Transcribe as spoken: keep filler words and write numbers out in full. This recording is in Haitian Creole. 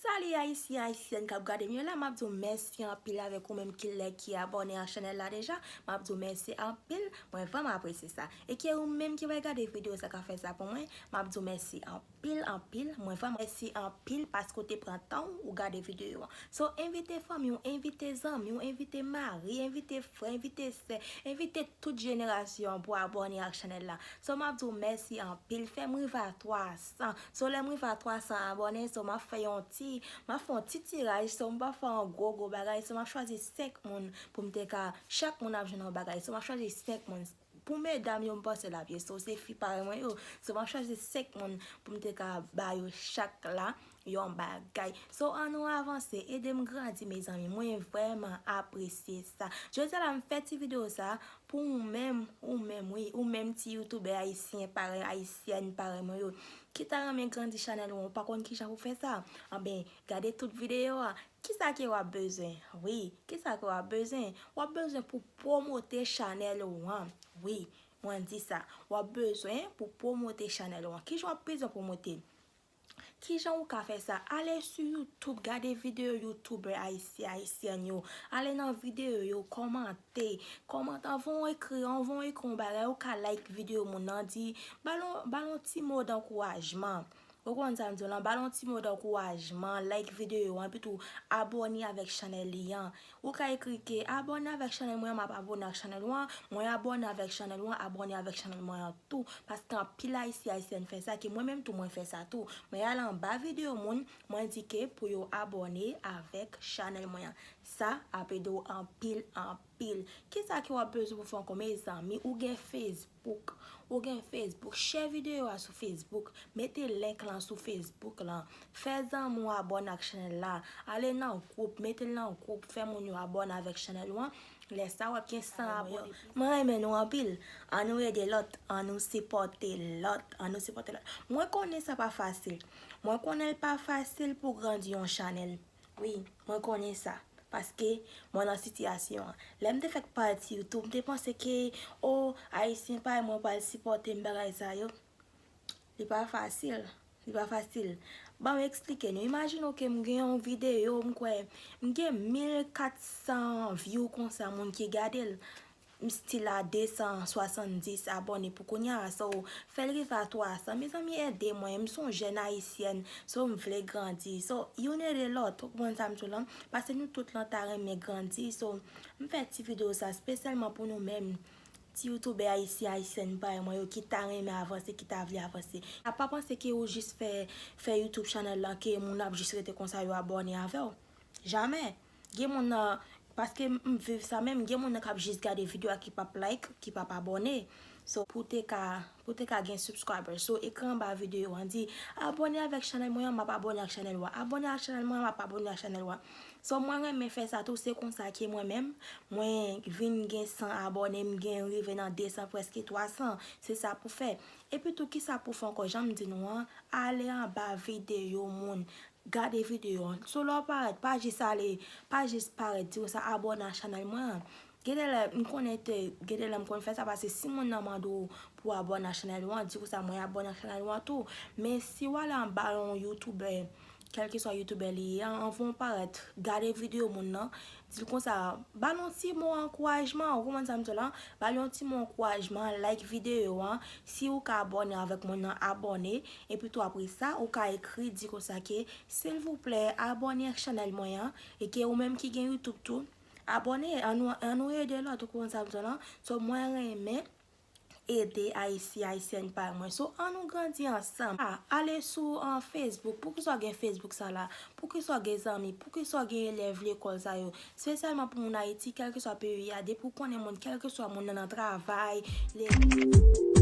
Salut Ayisyen, Ayisyèn k ap gade m yo la, m ap di w mèsi anpil avèk ou menm ki like, ki abòne ak chanèl la deja. M ap di w mèsi anpil, mwen vrèman apresye sa. E ke ou menm ki pral gade videyo sa, k ap fè sa pou mwen, m ap di w mèsi anpil, anpil. Mwen vrèman mèsi anpil paske w te pran tan w, ou gade videyo an. So, envite fanmi w, envite zanmi w, envite mari, envite frè, envite sè, envite tout jenerasyon an pou abòne ak chanèl la. So, m ap di w mèsi anpil. Fè m rive a twa san. So, lè m rive a twa san abòne, so, m ap fè yon ti, m ap fè yon ti tiraj. So, m p ap fè yon gwo, gwo bagay. So, m ap chwazi senk moun pou m te ka, chak moun ap jwenn yon bagay. So, m ap chwazi senk moun. Pou medam yo, m panse l ap ye. So, se fi parèy mwen yo. So, m ap chwazi senk moun pou m te ka ba yo chak la yon bagay. So, ann nou avanse, ede m grandi, mezanmi. Mwen vrèman apresye sa. Jodi a la, m fè ti videyo sa pou ou menm, ou menm, wi, ou menm ti youtubè ayisyen parèy, ayisyèn parèy mwen yo, ki ta renmen grandi chanèl ou, ou pa konn kijan pou fè sa. Anben, gade tout videyo a. Kisa ke w ap bezwen? Wi, kisa ke w ap bezwen? W ap bezwen pou pwomote chanèl ou an. Wi, mwen di sa. W ap bezwen pou pwomote chanèl ou an. Kijan w ap bezwen pwomote? Kijan ou ka fè sa? Ale sou YouTube, gade videyo youtubè ayisyen, ayisyèn yo. Ale nan videyo yo, kòmante. Kòmante, anvan w ekri, anvan w ekri yon bagay, ou ka like videyo moun nan, di, ba l yon, ba l yon ti mo dankourajman. Ou konn sa m di w lan, ba l yon ti mo dankourajman, like videyo an, epi tou abòne avèk chanèl li an. Ou ka ekri ke abòne avèk chanèl mwen an, m ap abòne ak chanèl ou an, mwen abòne avèk chanèl ou an, abòne avèk chanèl mwen an tou. Paske anpil ayisyen, ayisyèn fè sa, ke mwen menm tou mwen fè sa tou. Mwen al anba videyo moun, mwen di ke pou yo abòne avèk chanèl mwen an. Sa ap ede w anpil, anpil. Kisa ke w ap bezwen pou fè ankò, mezanmi? Ou gen Facebook. Ou gen Facebook. Share videyo a sou Facebook. Mete link lan sou Facebook lan. Fè zanmi w abòne ak chanèl la. Ale nan gwoup. Mete l nan gwoup. Fè moun yo abòne avèk chanèl ou an. Lè sa w ap gen san abòne. Mwen renmen nou anpil. Ann nou ede lòt. Ann nou sipòte lòt. Ann nou sipòte lòt. Mwen konnen sa pa fasil. Mwen konnen l pa fasil pou grandi yon chanèl. Wi, mwen konnen sa. Paske mwen nan sitiyasyon an. Lè m te fèk pati YouTube, m te panse ke, o, ayisyen parèy mwen pral sipòte m, bagay sa yo. Li pa fasil. Li pa fasil. Ban m eksplike nou. Imajine w ke m gen yon videyo, m kwè, m gen mil kat san view konsa, moun ki gade l. M still a de san swasanndis abòne pou kounye a. So, fè l rive a twa san. Mezanmi, ede mwen. M se yon jèn ayisyèn. So, m vle grandi. So, youn ede lòt. Ou konprann sa m di w lan? Paske nou tout lan ta renmen grandi. So, m fè ti videyo sa espesyalman pou nou menm. Ti youtubè ayisyen, ayisyèn parèy mwen yo ki ta renmen avanse, ki ta vle avanse. A pa panse ke ou jis fè, fè YouTube channel lan, ke moun ap jis rete konsa yo abòne avè w. Jamè. Gen moun nan, paske m, m viv sa menm, gen moun nan k ap jis gade videyo a ki p ap like, ki p ap abòne. So, pou te ka, pou te ka gen subscriber. So, ekri anba videyo an, di, abòne avèk chanèl mwen an, m ap abòne ak chanèl ou a. Abòne ak chanèl mwen an, m ap abòne ak chanèl ou a. So, mwen renmen fè sa tou, se konsa ke mwen menm, mwen vin gen san abòne, m gen rive nan de san, prèske twa san. Se sa pou fè. Epi tou, kisa pou fè ankò? Jan m di nou an, ale anba videyo moun. Gade videyo an. So, lè w parèt, pa jis ale, pa jis parèt, di konsa, abòne a chanèl mwen an. Gen de lè, m konnen te, gen de lè m konn fè sa, paske si moun nan mande w pou w abòne a chanèl ou an, di konsa, mwen abòne a chanèl ou an tou. Men si w ale anba yon youtubè, kèlkeswa youtubè li ye, anvan w parèt, gade videyo moun nan, di l konsa, ba l yon ti mo ankourajman, ou konprann sa m di w lan? Ba l yon ti mo ankourajman, like videyo an. Si ou ka abòne avèk moun nan, abòne. Epi tou apre sa, ou ka ekri, di konsa ke, silvouplè, abòne ak chanèl mwen an. E ke ou menm ki gen YouTube tou, abòne, ann nou, ann nou ede lòt, ou konprann sa m di w lan? So, mwen renmen ede ayisyen, ayisyèn parèy mwen. So, ann nou grandi ansanm. A, ale sou, an, Facebook. Poukisa w gen Facebook sa la? Poukisa w gen zanmi? Poukisa w gen elèv lekòl sa yo? Espesyalman pou moun Ayiti, kèlkeswa peyi a, depi w konnen moun, kèlkeswa moun nan, nan travay, legliz.